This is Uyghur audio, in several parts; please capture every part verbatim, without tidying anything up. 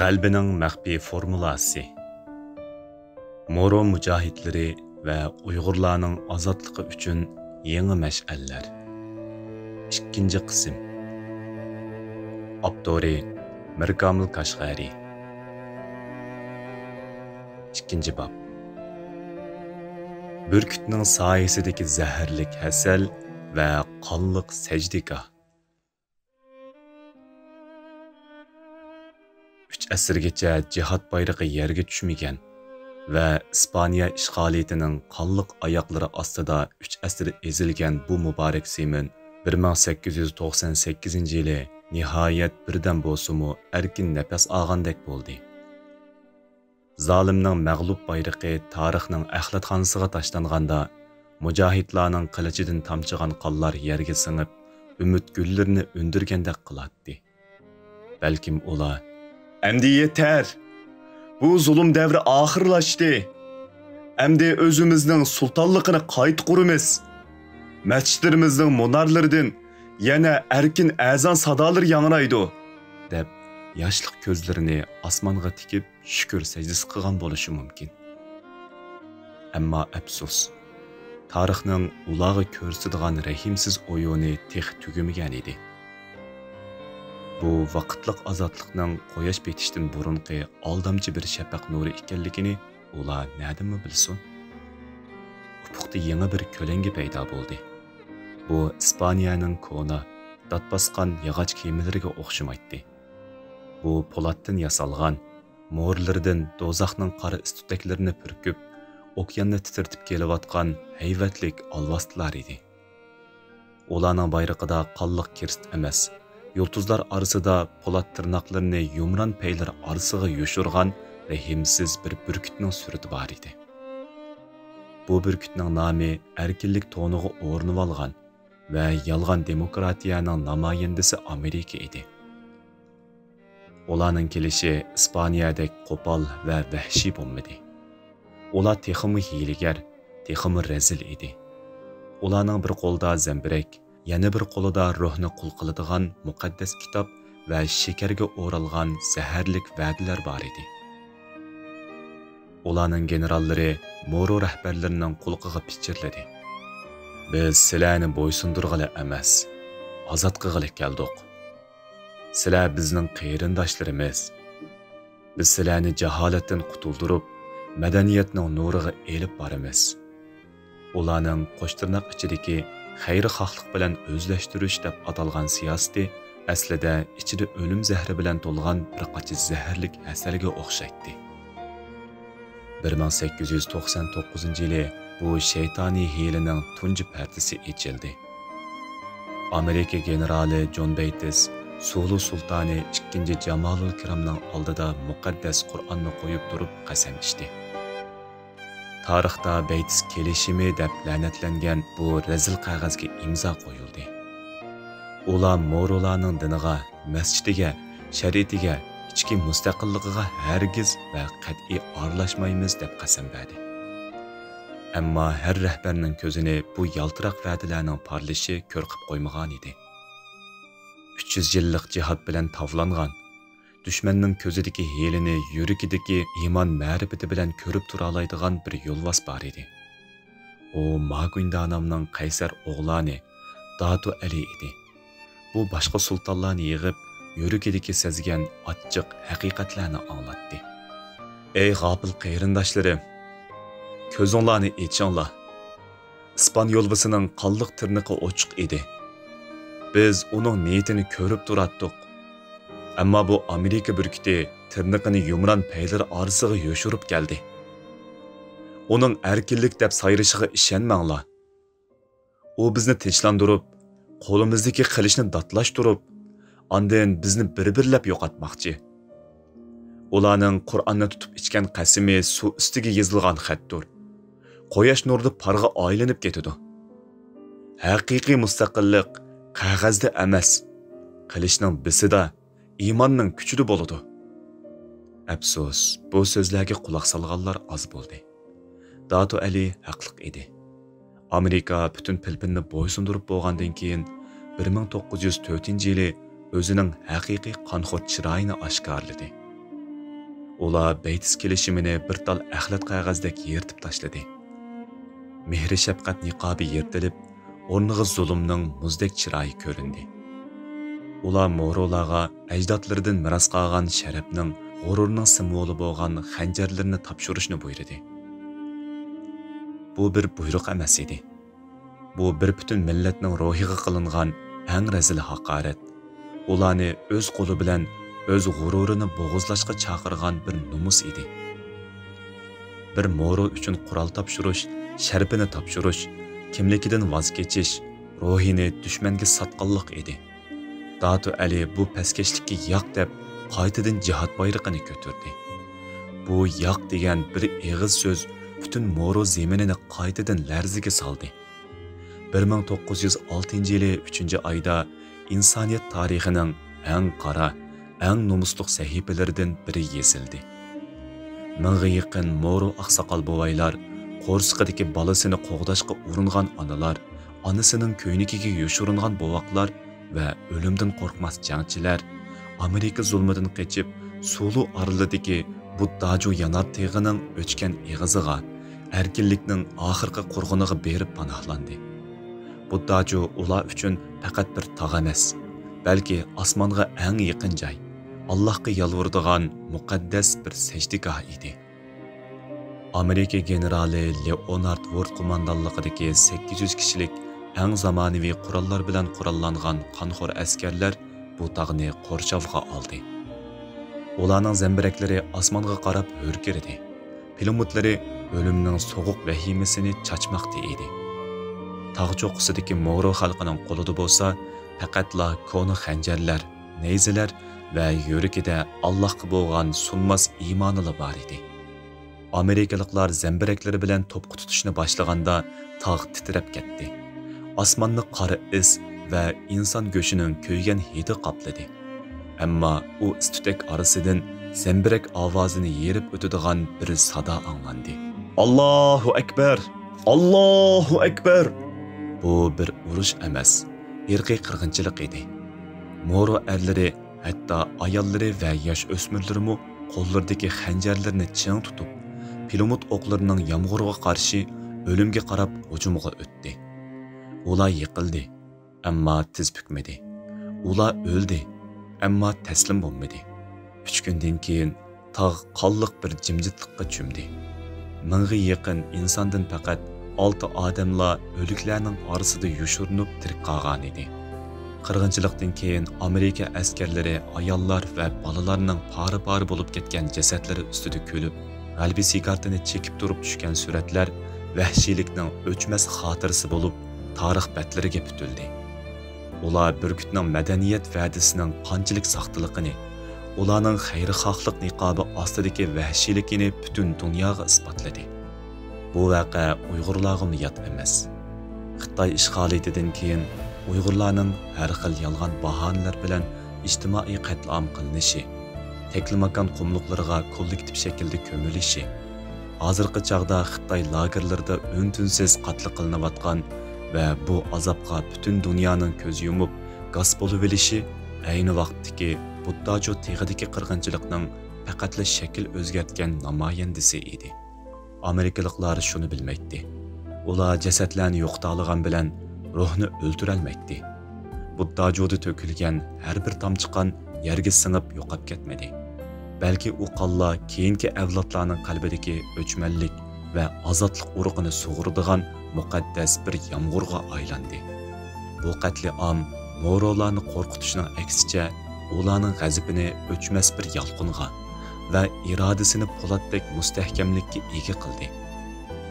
غەلىبىنىڭ مەخپىي فورمۇلاسى. مورو مۇجاھىدلىرى ۋە ئۇيغۇرلارنىڭ ئازادلىقى ئۈچۈن يېڭى مەشئەللەر. ئىككىنچى قىسىم. ئاپتورى: مىركامىل كاشغەرى. ئىككىنچى باب. بۈركۈتنىڭ سايىسىدىكى زەھەرلىك ھەسەل ۋە قانلىق سەجدىگاھ. ئۈچ ئەسىرگىچە جىھاد بايرىقى يەرگە چۈشمىگەن ۋە ئىسپانىيە ئىشغالىيىتىنىڭ قانلىق ئاياغلىرى ئاستىدا ئۈچ ئەسىر ئېزىلگەن بۇ مۇبارەك زېمىن بىر مىڭ سەككىز يۈز توقسان سەككىزىنچى يىلى نىھايەت بىردەم بولسىمۇ ئەركىن نەپەس ئالغاندەك بولدى. زالىمنىڭ مەغلۇپ بايرىقى تارىخنىڭ ئەخلەتخانىسىغا تاشلانغاندا، مۇجاھىدلارنىڭ قىلىچىدىن تامچىغان قانلار يەرگە سىڭىپ، ئۈمىد گۈللىرىنى ئۈندۈرگەندەك قىلاتتى. بەلكىم ئۇلار: «ئەمدى يېتەر! بۇ زۇلۇم دەۋرى ئاخىرلاشتى! ئەمدى ئۆزىمىزنىڭ سۇلتانلىقىنى قايتا قۇرىمىز! مەسچىتلىرىمىزنىڭ مۇنارلىرىدىن يەنە ئەركىن ئەزان سادالىرى ياڭرايدۇ!» دەپ، ياشلىق كۆزلىرىنى ئاسمانغا تىكىپ، شۈكۈر سەجدىسى قىلغان بولۇشى مۇمكىن. ئەمما ئەپسۇس، تارىخنىڭ ئۇلارغا كۆرسىتىدىغان رەھىمسىز ئويۇنى تېخى تۈگىمىگەن ئىدى. بۇ ۋاقىتلىق ئازادلىقنىڭ قۇياش پېتىشتىن بۇرۇنقى ئالدامچى بىر شەپەق نۇرى ئىكەنلىكىنى ئۇلار نەدىنمۇ بىلسۇن؟ ئۇپۇقتا يېڭى بىر كۆلەڭگە پەيدا بولدى. بۇ ئىسپانىيەنىڭ كونا، دات باسقان ياغاچ كېمىلىرىگە ئوخشىمايتتى. بۇ پولاتتىن ياسالغان، مورىلىرىدىن دوزاخنىڭ قارا ئىس-تۈتەكلىرىنى پۈركۈپ، ئوكياننى تىترىتىپ كېلىۋاتقان ھەيۋەتلىك ئالۋاستىلار ئىدى. ئۇلارنىڭ بايرىقىدا قانلىق كىرېست ئەمەس، يۇلتۇزلار ئارىسىدا پولات تىرناقلىرىنى يۇمران پەيلىرى ئارىسىغا يوشۇرغان رەھىمسىز بىر بۈركۈتنىڭ سۈرىتى بار ئىدى. بۇ بۈركۈتنىڭ نامى ئەركىنلىك تونىغا ئورىنىۋالغان ۋە يالغان دېموكراتىيەنىڭ نامايەندىسى ئامېرىكا ئىدى. ئۇلارنىڭ كېلىشى ئىسپانىيەدەك قوپال ۋە ۋەھشىي بولمىدى. ئۇلار تېخىمۇ ھىيلىگەر، تېخىمۇ رەزىل ئىدى. ئۇلارنىڭ بىر قولىدا زەمبىرەك، يەنە بىر قولىدا روھنى قۇل قىلىدىغان مۇقەددەس كىتاب ۋە شېكەرگە ئورالغان زەھەرلىك ۋەدىلەر بار ئىدى. ئۇلارنىڭ گېنېراللىرى مورو رەھبەرلىرىنىڭ قۇلىقىغا پىچىرلىدى: «بىز سىلەرنى بويسۇندۇرغىلى ئەمەس، ئازاد قىلغىلى كەلدۇق. سىلەر بىزنىڭ قېرىنداشلىرىمىز. بىز سىلەرنى جاھالەتتىن قۇتۇلدۇرۇپ، مەدەنىيەتنىڭ نۇرىغا ئېلىپ بارىمىز.» ئۇلارنىڭ قوش تىرناق ئىچىدىكى خەيرىخاھلىق بىلەن ئۆزلەشتۈرۈش دەپ ئاتالغان سىياسىتى ئەسلىدە ئىچىدە ئۆلۈم زەھىرى بىلەن تولغان بىر قاچا زەھەرلىك ھەسەلگە ئوخشايتتى. بىر مىڭ سەككىز يۈز توقسان توققۇزىنچى يىلى بۇ شەيتانىي ھىيلىنىڭ تۇنجى پەردىسى ئېچىلدى. ئامېرىكا گېنېرالى جون بەيتىس سۇلۇ سۇلتانى ئىككىنچى جامالۇل كىرامنىڭ ئالدىدا مۇقەددەس قۇرئاننى قويۇپ تۇرۇپ قەسەم ئىچتى. تارىختا بەيتىس كېلىشىمى دەپ لەنەتلەنگەن بۇ رەزىل قەغەزگە ئىمزا قويۇلدى. ئۇلار مورۇلارنىڭ دىنىغا، مەسچىتىگە، شەرىئىتىگە، ئىچكى مۇستەقىللىقىغا ھەرگىز ۋە قەتئىي ئارىلاشمايمىز دەپ قەسەم بەردى. ئەمما ھەر رەھبەرنىڭ كۆزىنى بۇ يالتىراق ۋەدىلەرنىڭ پارلىشى كۆر قىپ قويمىغانىدى. ئۈچ يۈز يىللىق جىھاد بىلەن تاۋلانغان، دۈشمەننىڭ كۆزىدىكى ھىيلىنى يۈرىكىدىكى ئىمان مەرىپىتى بىلەن كۆرۈپ تۇرالايدىغان بىر يولۋاس بار ئىدى. ئۇ ماگۇيندانامنىڭ قەيسەر ئوغلانى داتۇ ئەلى ئىدى. بۇ باشقا سۇلتانلارنى يىغىپ، يۈرىكىدىكى سەزگەن ئاچچىق ھەقىقەتلەرنى ئاڭلاتتى. ئەي غاپىل قېرىنداشلىرىم! كۆزۈڭلارنى ئېچىڭلار! ئىسپان يولۋىسىنىڭ قانلىق تىرنىقى ئوچۇق ئىدى. بىز ئۇنىڭ نىيىتىنى كۆرۈپ تۇراتتۇق. ئەمما بۇ ئامېرىكا بۈركۈتى تىرنىقىنى يۇمران پەيلىرى ئارىسىغا يوشۇرۇپ كەلدى. ئۇنىڭ ئەركىنلىك دەپ سايرىشىغا ئىشەنمەڭلار. ئۇ بىزنى تىنچلاندۇرۇپ، قولىمىزدىكى قىلىچنى داتلاشتۇرۇپ، ئاندىن بىزنى بىر-بىرلەپ يوقاتماقچى. ئۇلارنىڭ قۇرئاننى تۇتۇپ ئىچكەن قەسىمى سۇ ئۈستىگە يېزىلغان خەتتۇر. قۇياش نۇرىدا پارغا ئايلىنىپ كېتىدۇ. ھەقىقىي مۇستەقىللىق قەغەزدە ئەمەس، قىلىچنىڭ بىسىدە، ئىماننىڭ كۈچىدە بولىدۇ. ئەپسۇس، بۇ سۆزلەرگە قۇلاق سالغانلار ئاز بولدى. داتۇ ئەلى ھەقلىق ئىدى. ئامېرىكا پۈتۈن پىلپىننى بويسۇندۇرۇپ بولغاندىن كېيىن، بىر مىڭ توققۇز يۈز تۆتىنچى يىلى ئۆزىنىڭ ھەقىقىي قانخور چىرايىنى ئاشكارىلىدى. ئۇلار بەيتىس كېلىشىمىنى بىر تال ئەخلەت قەغەزدەك يىرتىپ تاشلىدى. مېھرى شەپقەت نىقابى يىرتىلىپ، ئورنىغا زۇلۇمنىڭ مۇزدەك چىرايى كۆرۈندى. ئۇلار مورولارغا ئەجدادلىرىدىن مىراس قالغان شەرەپنىڭ، غۇرۇرنىڭ سىمۋولى بولغان خەنجەرلىرىنى تاپشۇرۇشنى بۇيرۇدى. بۇ بىر بۇيرۇق ئەمەس ئىدى. بۇ بىر پۈتۈن مىللەتنىڭ روھىغا قىلىنغان ئەڭ رەزىل ھاقارەت. ئۇلارنى ئۆز قولى بىلەن ئۆز غۇرۇرىنى بوغۇزلاشقا چاقىرغان بىر نومۇس ئىدى. بىر مورو ئۈچۈن قورال تاپشۇرۇش، شەرىپىنى تاپشۇرۇش، كىملىكىدىن ۋاز كېچىش، روھىنى دۈشمەنگە ساتقانلىق ئىدى. داتۇ ئەلى بۇ پەسكەشلىككە ياق دەپ، قايتىدىن جىھاد بايرىقىنى كۆتۈردى. بۇ ياق دېگەن بىر ئېغىز سۆز پۈتۈن مورو زېمىنىنى قايتىدىن لەرزىگە سالدى. بىر مىڭ توققۇز يۈز ئالتىنچى يىلى ئۈچىنچى ئايدا ئىنسانىيەت تارىخىنىڭ ئەڭ قارا، ئەڭ نومۇسلۇق سەھىپىلىرىدىن بىرى يېزىلدى. مىڭغا يېقىن مورو ئاقساقال بوۋايلار، قورسىقىدىكى بالىسىنى قوغداشقا ئۇرۇنغان ئانىلار، ئانىسىنىڭ كۆينىكىگە يوشۇرۇنغان بوۋاقلار ۋە ئۆلۈمدىن قورقماس جەڭچىلەر، ئامېرىكا زۇلمىدىن قېچىپ، سۇلۇ ئارىلىدىكى بۇدداجۇ يانار تېغىنىڭ ئۆچكەن ئېغىزىغا، ئەركىنلىكنىڭ ئاخىرقى قۇرغىنىغا بېرىپ پاناھلاندى. بۇدداجۇ ئۇلار ئۈچۈن پەقەت بىر تاغ ئەمەس، بەلكى ئاسمانغا ئەڭ يېقىن جاي، ئاللاھقا يالۋۇرىدىغان مۇقەددەس بىر سەجدىگاھ ئىدى. ئامېرىكا گېنېرالى لېئونارد ۋۇرد قوماندانلىقىدىكى سەككىز يۈز كىشىلىك ئەڭ زامانىۋى قوراللار بىلەن قوراللانغان قانخور ئەسكەرلەر بۇ تاغنى قورشاۋغا ئالدى. ئۇلارنىڭ زەمبىرەكلىرى ئاسمانغا قاراپ ھۆركىرىدى. پىلىموتلىرى ئۆلۈمنىڭ سوغۇق ۋەھىمىسىنى چاچماقتا ئىدى. تاغ چوققىسىدىكى مورو خەلقىنىڭ قولىدا بولسا پەقەتلا كونا خەنجەرلەر، نەيزىلەر ۋە يۈرىكىدە ئاللاھقا بولغان سۇنماس ئىمانىلا بار ئىدى. ئامېرىكىلىقلار زەمبىرەكلىرى بىلەن توپقا تۇتۇشنى باشلىغاندا، تاغ تىترەپ كەتتى. ئاسماننى قارا ئىس ۋە ئىنسان گۆشىنىڭ كۆيگەن ھىدى قاپلىدى. ئەمما ئۇ ئىس-تۈتەك ئارىسىدىن زەمبىرەك ئاۋازىنى يېرىپ ئۆتىدىغان بىر سادا ئاڭلاندى. «ئاللاھۇ ئەكبەر! ئاللاھۇ ئەكبەر!» بۇ بىر ئۇرۇش ئەمەس، ئىرقىي قىرغىنچىلىق ئىدى. مورو ئەرلىرى، ھەتتا ئاياللىرى ۋە ياش ئۆسمۈرلىرىمۇ قوللىرىدىكى خەنجەرلىرىنى چىڭ تۇتۇپ، پىلىموت ئوقلىرىنىڭ يامغۇرىغا قارشى ئۆلۈمگە قاراپ ھۇجۇمغا ئۆتتى. ئۇلار يىقىلدى، ئەمما تىز پۈكمىدى. ئۇلار ئۆلدى، ئەمما تەسلىم بولمىدى. ئۈچ كۈندىن كېيىن تاغ قانلىق بىر جىمجىتلىققا چۆمدى. مىڭغا يېقىن ئىنساندىن پەقەت ئالتە ئادەملا ئۆلۈكلەرنىڭ ئارىسىدا يوشۇرۇنۇپ تىرىك قالغانىدى. قىرغىنچىلىقتىن كېيىن ئامېرىكا ئەسكەرلىرى ئاياللار ۋە بالىلارنىڭ پارە-پارە بولۇپ كەتكەن جەسەتلىرى ئۈستىدە كۈلۈپ، غەلىبە سىگارتىنى چېكىپ تۇرۇپ چۈشكەن سۈرەتلەر ۋەھشىيلىكنىڭ ئۆچمەس خاتىرىسى بولۇپ، تارىخ بەتلىرىگە پۈتۈلدى. ئۇلار بۈركۈتنىڭ مەدەنىيەت ۋەدىسىنىڭ قانچىلىك ساختىلىقىنى، ئۇلارنىڭ خەيرىخاھلىق نىقابى ئاستىدىكى ۋەھشىيلىكىنى پۈتۈن دۇنياغا ئىسپاتلىدى. بۇ ۋەقە ئۇيغۇرلارغىمۇ يات ئەمەس. خىتاي ئىشغالىيىتىدىن كېيىن ئۇيغۇرلارنىڭ ھەر خىل يالغان باھانىلەر بىلەن ئىجتىمائىي قەتلىئام قىلىنىشى، تەكلىماكان قۇملۇقلىرىغا كوللېكتىپ شەكىلدە كۆمۈلۈشى، ھازىرقى چاغدا خىتاي لاگېرلىرىدا ئۈن-تىنسىز قەتل قىلىنىۋاتقان ۋە بۇ ئازابقا پۈتۈن دۇنيانىڭ كۆز يۇمۇپ، گاس بولۇۋېلىشى ئەينى ۋاقىتتىكى بۇدداجۇ تېغىدىكى قىرغىنچىلىقنىڭ پەقەتلا شەكىل ئۆزگەرتكەن نامايەندىسى ئىدى. ئامېرىكىلىقلار شۇنى بىلمەيتتى. ئۇلار جەسەتلەرنى يوقىتالىغان بىلەن روھنى ئۆلتۈرەلمەيتتى. بۇدداجۇدا تۆكۈلگەن ھەر بىر تامچە قان يەرگە سىڭىپ يوقاپ كەتمىدى. بەلكى ئۇ قانلار كېيىنكى ئەۋلادلارنىڭ قەلبىدىكى ئۆچمەنلىك ۋە ئازادلىق ئۇرۇقىنى سۇغۇرىدىغان مۇقەددەس بىر يامغۇرغا ئايلاندى. بۇ قەتلىئام مورولارنى قورقۇتۇشنىڭ ئەكسىچە، ئۇلارنىڭ غەزىپىنى ئۆچمەس بىر يالقۇنغا ۋە ئىرادىسىنى پولاتتەك مۇستەھكەملىككە ئىگە قىلدى.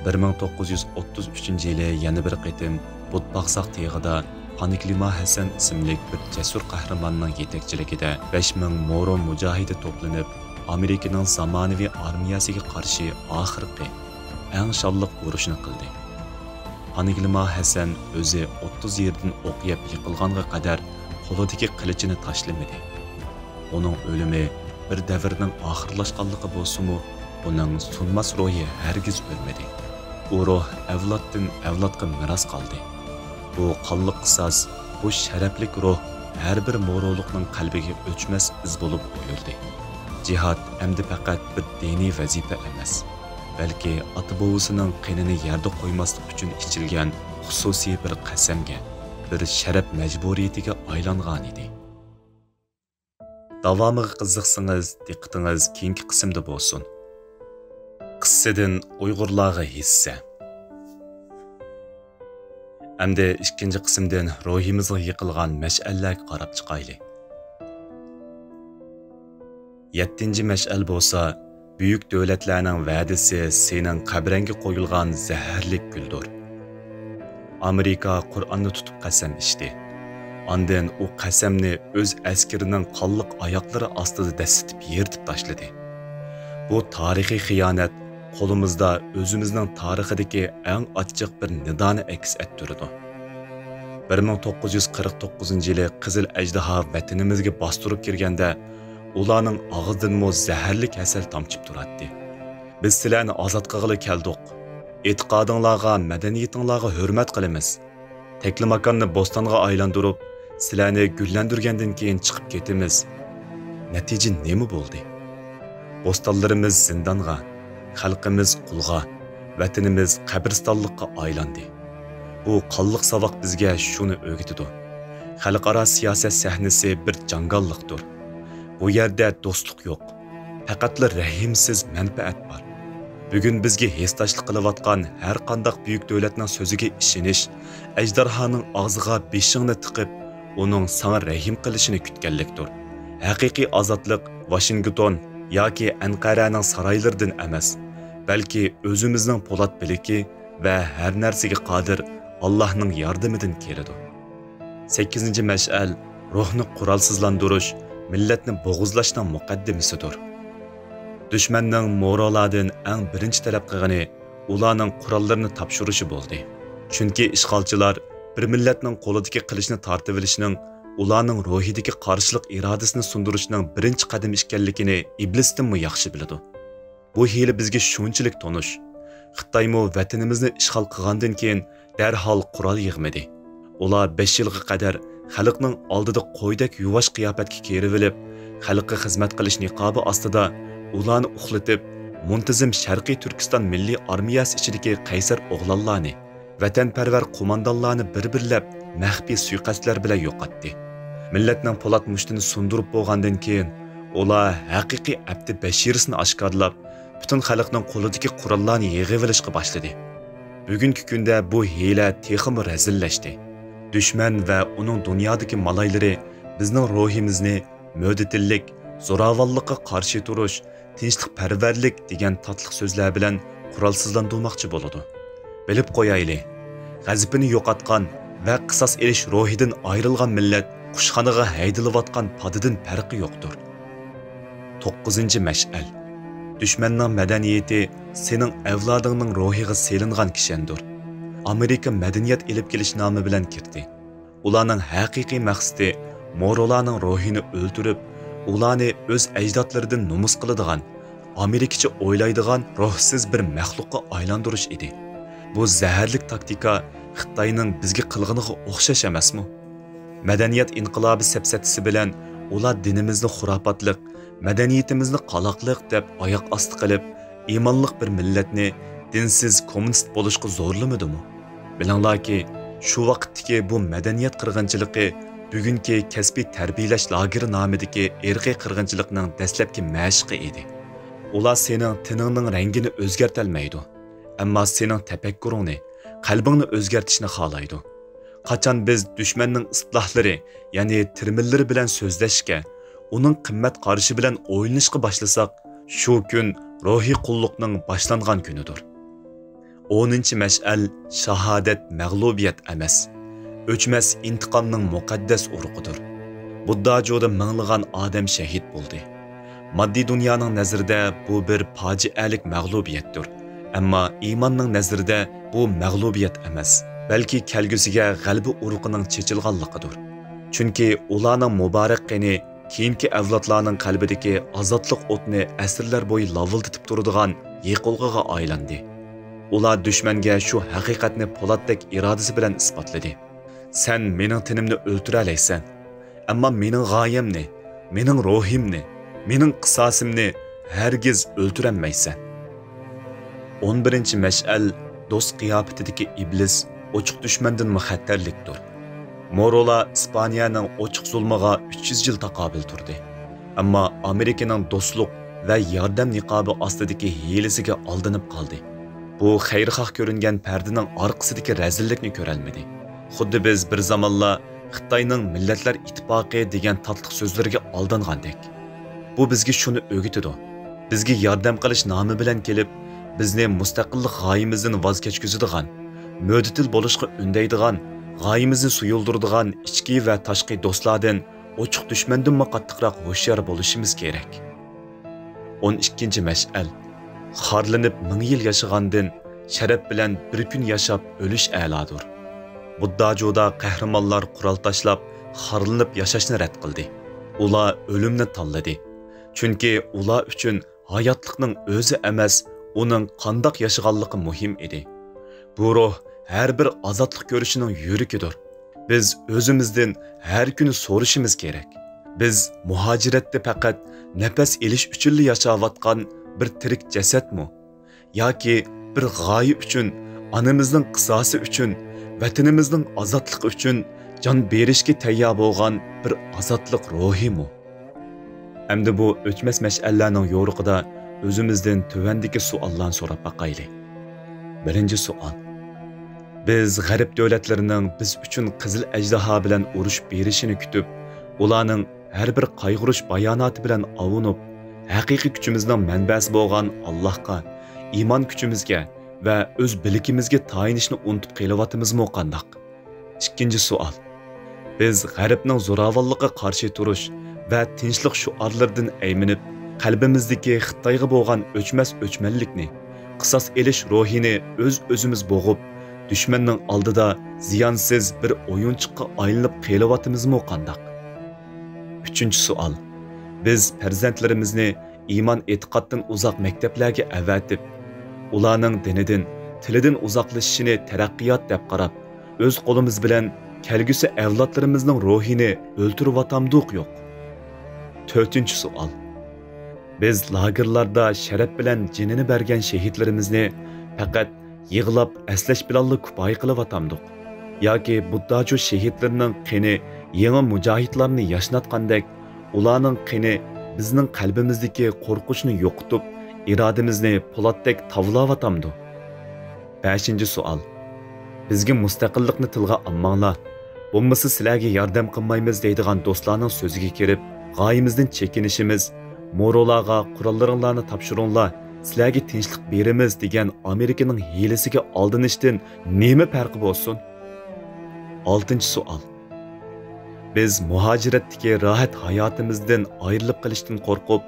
بىر مىڭ توققۇز يۈز ئوتتۇز ئۈچىنچى يىلى يەنە بىر قېتىم بۇتباغساق تېغىدا پانىكلىما ھەسەن ئىسىملىك بىر جەسۇر قەھرىماننىڭ يېتەكچىلىكىدە بەش مىڭ مورو مۇجاھىدى توپلىنىپ، ئامېرىكىنىڭ زامانىۋى ئارمىيەسىگە قارشى ئاخىرقى، ئەڭ شانلىق ئۇرۇشنى قىلدى. پانىكلىما ھەسەن ئۆزى ئوتتۇز يېرىدىن ئوق يەپ يىقىلغانغا قەدەر قولىدىكى قىلىچىنى تاشلىمىدى. ئۇنىڭ ئۆلۈمى بىر دەۋرنىڭ ئاخىرلاشقانلىقى بولسىمۇ، ئۇنىڭ سۇنماس روھى ھەرگىز ئۆلمىدى. ئۇ روھ ئەۋلادتىن ئەۋلادقا مىراس قالدى. بۇ قانلىق قىساس، بۇ شەرەپلىك روھ ھەر بىر مورولۇقنىڭ قەلبىگە ئۆچمەس ئىز بولۇپ قويۇلدى. جىھاد ئەمدى پەقەت بىر دىنىي ۋەزىپە ئەمەس، بەلكى ئاتا-بوۋىسىنىڭ قېنىنى يەردە قويماسلىق ئۈچۈن ئىچىلگەن خۇسۇسىي بىر قەسەمگە، بىر شەرەپ مەجبۇرىيىتىگە ئايلانغانىدى. داۋامىغا قىزىقسىڭىز، دىققىتىڭىز كېيىنكى قىسىمدا بولسۇن. قىسسىدىن ئۇيغۇرلارغا ھىسسە. ئەمدى ئىككىنچى قىسىمدىن روھىمىزغا يېقىلغان مەشئەللەرگە قاراپ چىقايلى. يەتتىنچى مەشئەل بولسا، بۈيۈك دۆلەتلەرنىڭ ۋەدىسى سېنىڭ قەبرەڭگە قويۇلغان زەھەرلىك گۈلدۇر. ئامېرىكا قۇرئاننى تۇتۇپ قەسەم ئىچتى. ئاندىن ئۇ قەسەمنى ئۆز ئەسكىرىنىڭ قانلىق ئاياقلىرى ئاستىدا دەسسىتىپ يىرتىپ تاشلىدى. بۇ تارىخىي خىيانەت قولىمىزدا ئۆزىمىزنىڭ تارىخىدىكى ئەڭ ئاچچىق بىر نىدانى ئەكس ئەتتۈرىدۇ. بىر مىڭ توققۇز يۈز قىرىق توققۇزىنچى يىلى قىزىل ئەجدىھا ۋەتىنىمىزگە باستۇرۇپ كىرگەندە، ئۇلارنىڭ ئاغزىدىنمۇ زەھەرلىك ھەسەل تامچىپ تۇراتتى. «بىز سىلەرنى ئازاد قىلغىلى كەلدۇق. ئېتىقادىڭلارغا، مەدەنىيىتىڭلارغا ھۆرمەت قىلىمىز. تەكلىماكاننى بوستانغا ئايلاندۇرۇپ، سىلەرنى گۈللەندۈرگەندىن كېيىن چىقىپ كېتىمىز.» نەتىجە نېمە بولدى؟ بوستانلىرىمىز زىندانغا، خەلقىمىز قۇلغا، ۋەتىنىمىز قەبرىستانلىققا ئايلاندى. بۇ قانلىق ساۋاق بىزگە شۇنى ئۆگىتىدۇ. خەلقئارا سىياسەت سەھنىسى بىر جاڭگاللىقتۇر. بۇ يەردە دوستلۇق يوق. پەقەتلا رەھىمسىز مەنپەئەت بار. بۈگۈن بىزگە ھېسداشلىق قىلىۋاتقان ھەر قانداق بۈيۈك دۆلەتنىڭ سۆزىگە ئىشىنىش، ئەجدىھانىڭ ئاغزىغا بېشىڭنى تىقىپ، ئۇنىڭ ساڭا رەھىم قىلىشىنى كۈتكەنلىكتۇر. ھەقىقىي ئازادلىق ۋاشىنگتون ياكى ئەنقەرەنىڭ سارايلىرىدىن ئەمەس، بەلكى ئۆزىمىزنىڭ پولات بىلىكى ۋە ھەر نەرسىگە قادىر ئاللاھنىڭ ياردىمىدىن كېلىدۇ. سەككىزىنچى مەشئەل، روھنى قورالسىزلاندۇرۇش، مىللەتنى بوغۇزلاشنىڭ مۇقەددىمىسىدۇر. دۈشمەننىڭ مورولاردىن ئەڭ بىرىنچى تەلەپ قىلغىنى ئۇلارنىڭ قوراللىرىنى تاپشۇرۇشى بولدى. چۈنكى ئىشغالچىلار بىر مىللەتنىڭ قولىدىكى قىلىچنى تارتىۋېلىشنىڭ ئۇلارنىڭ روھىدىكى قارشىلىق ئىرادىسىنى سۇندۇرۇشنىڭ بىرىنچى قەدىمى ئىكەنلىكىنى ئىبلىستىنمۇ ياخشى بىلىدۇ. بۇ ھىيلە بىزگە شۇنچىلىك تونۇش. خىتايمۇ ۋەتىنىمىزنى ئىشغال قىلغاندىن كېيىن دەرھال قورال يىغمىدى. ئۇلار بەش يىلغا قەدەر خەلقنىڭ ئالدىدا قويدەك يۇۋاش قىياپەتكە كىرىۋېلىپ، خەلققە خىزمەت قىلىش نىقابى ئاستىدا ئۇلارنى ئۇخلىتىپ، مۇنتىزىم شەرقىي تۈركىستان مىللىي ئارمىيەسى ئىچىدىكى قەيسەر ئوغلانلارنى، ۋەتەنپەرۋەر قوماندانلارنى بىر-بىرلەپ مەخپىي سۇيىقەستلەر بىلەن يوقاتتى. مىللەتنىڭ پولات مۇشتىنى سۇندۇرۇپ بولغاندىن كېيىن، ئۇلار ھەقىقىي ئەپتى بەشىرىسىنى ئاشكارىلاپ، پۈتۈن خەلقنىڭ قولىدىكى قوراللارنى يىغىۋېلىشقا باشلىدى. بۈگۈنكى كۈندە بۇ ھىيلە تېخىمۇ رەزىللەشتى. دۈشمەن ۋە ئۇنىڭ دۇنيادىكى مالايلىرى بىزنىڭ روھىمىزنى مۆتىدىللىك، زوراۋانلىققا قارشى تۇرۇش، تىنچلىقپەرۋەرلىك دېگەن تاتلىق سۆزلەر بىلەن قورالسىزلاندۇرماقچى بولىدۇ. بىلىپ قويايلى، غەزىپىنى يوقاتقان ۋە قىساس ئېلىش روھىدىن ئايرىلغان مىللەت قۇشخانىغا ھەيدىلىۋاتقان پادىدىن پەرقى يوقتۇر. توققۇزىنچى مەشئەل. دۈشمەننىڭ مەدەنىيىتى سېنىڭ ئەۋلادىڭنىڭ روھىغا سېلىنغان كىشەندۇر. ئامېرىكا مەدەنىيەت ئېلىپ كېلىش نامى بىلەن كىردى. ئۇلارنىڭ ھەقىقىي مەقسىتى مورولارنىڭ روھىنى ئۆلتۈرۈپ، ئۇلارنى ئۆز ئەجدادلىرىدىن نومۇس قىلىدىغان، ئامېرىكىچە ئويلايدىغان روھسىز بىر مەخلۇققا ئايلاندۇرۇش ئىدى. بۇ زەھەرلىك تاكتىكا خىتاينىڭ بىزگە قىلغىنىغا ئوخشاش ئەمەسمۇ؟ مەدەنىيەت ئىنقىلابى سەپسەتىسى بىلەن ئۇلار دىنىمىزنى خۇراپاتلىق، مەدەنىيىتىمىزنى قالاقلىق دەپ ئاياق ئاستى قىلىپ، ئىمانلىق بىر مىللەتنى دىنسىز كوممۇنىست بولۇشقا زورلىمىدىمۇ؟ بىلىڭلاركى، شۇ ۋاقىتتىكى بۇ مەدەنىيەت قىرغىنچىلىقى بۈگۈنكى كەسپىي تەربىيەلەش لاگېرى نامىدىكى ئىرقىي قىرغىنچىلىقنىڭ دەسلەپكى مەشىقى ئىدى. ئۇلار سېنىڭ تېنىڭنىڭ رەڭگىنى ئۆزگەرتەلمەيدۇ، ئەمما سېنىڭ تەپەككۇرۇڭنى، قەلبىڭنى ئۆزگەرتىشنى خالايدۇ. قاچان بىز دۈشمەننىڭ ئىسلاھلىرى، يەنى تېرمىنلىرى بىلەن سۆزلەشكە، ئۇنىڭ قىممەت قارىشى بىلەن ئويلىنىشقا باشلىساق، شۇ كۈن روھىي قۇللۇقنىڭ باشلانغان كۈنىدۇر. ئونىنچى مەشئەل، شاھادەت مەغلۇبىيەت ئەمەس، ئۆچمەس ئىنتىقامنىڭ مۇقەددەس ئۇرۇقىدۇر. بۇددا جۇدا مىڭلىغان ئادەم شەھىت بولدى. ماددىي دۇنيانىڭ نەزىرىدە بۇ بىر پاجىئەلىك مەغلۇبىيەتتۇر. ئەمما ئىماننىڭ نەزىرىدە بۇ مەغلۇبىيەت ئەمەس، بەلكى كەلگۈسىگە غەلىبە ئۇرۇقىنىڭ چېچىلغانلىقىدۇر. چۈنكى ئۇلارنىڭ مۇبارەك قېنى كېيىنكى ئەۋلادلارنىڭ قەلبىدىكى ئازادلىق ئوتىنى ئەسىرلەر بويى لاۋۇلدىتىپ تۇرىدىغان يېقىلغىغا ئايلاندى. ئۇلار دۈشمەنگە شۇ ھەقىقەتنى پولاتتەك ئىرادىسى بىلەن ئىسپاتلىدى. سەن مېنىڭ تېنىمنى ئۆلتۈرەلەيسەن، ئەمما مېنىڭ غايەمنى، مېنىڭ روھىمنى، مېنىڭ قىساسىمنى ھەرگىز ئۆلتۈرەلمەيسەن. ئون بىرىنچى مەشئەل، دوست قىياپىتىدىكى ئىبلىس ئوچۇق دۈشمەندىنمۇ خەتەرلىكتۇر. مورولار ئىسپانىيەنىڭ ئوچۇق زۇلمىغا ئۈچ يۈز يىل تاقابىل تۇردى. ئەمما ئامېرىكىنىڭ دوستلۇق ۋە ياردەم نىقابى ئاستىدىكى ھىيلىسىگە ئالدىنىپ قالدى. بۇ خەيرىخاھ كۆرۈنگەن پەردىنىڭ ئارقىسىدىكى رەزىللىكنى كۆرەلمىدى. خۇددى بىز بىر زامانلار خىتاينىڭ مىللەتلەر ئىتتىپاقى دېگەن تاتلىق سۆزلىرىگە ئالدانغاندەك. بۇ بىزگە شۇنى ئۆگىتىدۇ. بىزگە ياردەم قىلىش نامى بىلەن كېلىپ، بىزنى مۇستەقىللىق غايىمىزدىن ۋاز كەچكۈزىدىغان، مۆتىدىل بولۇشقا ئۈندەيدىغان، غايىمىزنى سۇيۇلدۇرىدىغان ئىچكى ۋە تاشقى دوستلاردىن ئوچۇق دۈشمەندىنمۇ قاتتىقراق ھوشيار بولۇشىمىز كېرەك. ئون ئىككىنچى مەشئەل. خارلىنىپ مىڭ يىل ياشىغاندىن، شەرەپ بىلەن بىر كۈن ياشاپ ئۆلۈش ئەلادۇر. بۇددا جودا قەھرىمانلار قورال تاشلاپ، خارلىنىپ ياشاشنى رەت قىلدى. ئۇلار ئۆلۈمنى تاللىدى. چۈنكى ئۇلار ئۈچۈن ھاياتلىقنىڭ ئۆزى ئەمەس، ئۇنىڭ قانداق ياشىغانلىقى مۇھىم ئىدى. بۇ روھ ھەر بىر ئازادلىق كۆرۈشىنىڭ يۈرىكىدۇر. بىز ئۆزىمىزدىن ھەر كۈنى سورىشىمىز كېرەك. بىز مۇھاجىرەتتە پەقەت نەپەس ئېلىش ئۈچۈنلا ياشاۋاتقان بىر تىرىك جەسەتمۇ؟ ياكى بىر غايە ئۈچۈن، ئانىمىزنىڭ قىساسى ئۈچۈن، ۋەتىنىمىزنىڭ ئازادلىقى ئۈچۈن جان بېرىشكە تەييار بولغان بىر ئازادلىق روھىمۇ؟ ئەمدى بۇ ئۆچمەس مەشئەللەرنىڭ يورۇقىدا ئۆزىمىزدىن تۆۋەندىكى سوئاللارنى سوراپ باقايلى. بىرىنچى سوئال. بىز غەرب دۆلەتلىرىنىڭ بىز ئۈچۈن قىزىل ئەجدىھا بىلەن ئۇرۇشۇپ بېرىشىنى كۈتۈپ، ئۇلارنىڭ ھەر بىر قايغۇرۇش باياناتى بىلەن ئاۋۇنۇپ، ھەقىقىي كۈچىمىزنىڭ مەنبەسى بولغان ئاللاھقا، ئىمان كۈچىمىزگە ۋە ئۆز بىلىكىمىزگە تايىنىشنى ئۇنتۇپ قېلىۋاتىمىزمۇ قانداق؟ ئىككىنچى سوئال. بىز غەربنىڭ زوراۋانلىققا قارشى تۇرۇش ۋە تىنچلىق شوئارلىرىدىن ئەيمىنىپ، قەلبىمىزدىكى خىتايغا بولغان ئۆچمەس ئۆچمەنلىكنى، قىساس ئېلىش روھىنى ئۆز-ئۆزىمىز بوغۇپ، دۈشمەننىڭ ئالدىدا زىيانسىز بىر ئويۇنچۇققا ئايلىنىپ قېلىۋاتىمىزمۇ قانداق؟ ئۈچىنچى سوئال. بىز پەرزەنتلىرىمىزنى ئىمان ئېتىقادتىن ئۇزاق مەكتەپلەرگە ئەۋەتىپ، ئۇلارنىڭ دىنىدىن، تىلىدىن ئۇزاقلىشىشىنى تەرەققىيات دەپ قاراپ، ئۆز قولىمىز بىلەن كەلگۈسى ئەۋلادلىرىمىزنىڭ روھىنى ئۆلتۈرۈۋاتامدۇق يوق؟ تۆتىنچى سوئال. بىز لاگېرلاردا شەرەپ بىلەن جېنىنى بەرگەن شېھىتلىرىمىزنى پەقەت يىغلاپ ئەسلەش بىلەنلا كۇپايە قىلىۋاتامدۇق؟ ياكى بۇدداجۇ شېھىتلىرىنىڭ قېنى يېڭى مۇجاھىدلارنى ياشناتقاندەك، ئۇلارنىڭ قېنى بىزنىڭ قەلبىمىزدىكى قورقۇشنى يوقىتىپ، ئىرادىمىزنى پولاتتەك تاۋلاۋاتامدۇ؟ بەشىنچى سوئال. بىزگە مۇستەقىللىقنى تىلغا ئالماڭلار، بولمىسا سىلەرگە ياردەم قىلمايمىز دەيدىغان دوستلارنىڭ سۆزىگە كىرىپ، غايىمىزدىن چېكىنىشىمىز، مورولارغا قوراللىرىڭلارنى تاپشۇرۇڭلار، سىلەرگە تىنچلىق بېرىمىز دېگەن ئامېرىكىنىڭ ھىيلىسىگە ئالدىنىشتىن نېمە پەرقى بولسۇن؟ ئالتىنچى سوئال. بىز مۇھاجىرەتتىكى راھەت ھاياتىمىزدىن ئايرىلىپ قېلىشتىن قورقۇپ،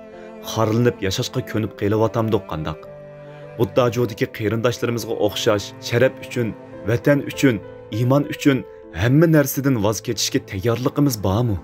خارلىنىپ ياشاشقا كۆنۈپ قېلىۋاتامدۇق قانداق؟ بۇدداجۇدىكى قېرىنداشلىرىمىزغا ئوخشاش شەرەپ ئۈچۈن، ۋەتەن ئۈچۈن، ئىمان ئۈچۈن ھەممە نەرسىدىن ۋاز كېچىشكە تەييارلىقىمىز بارمۇ؟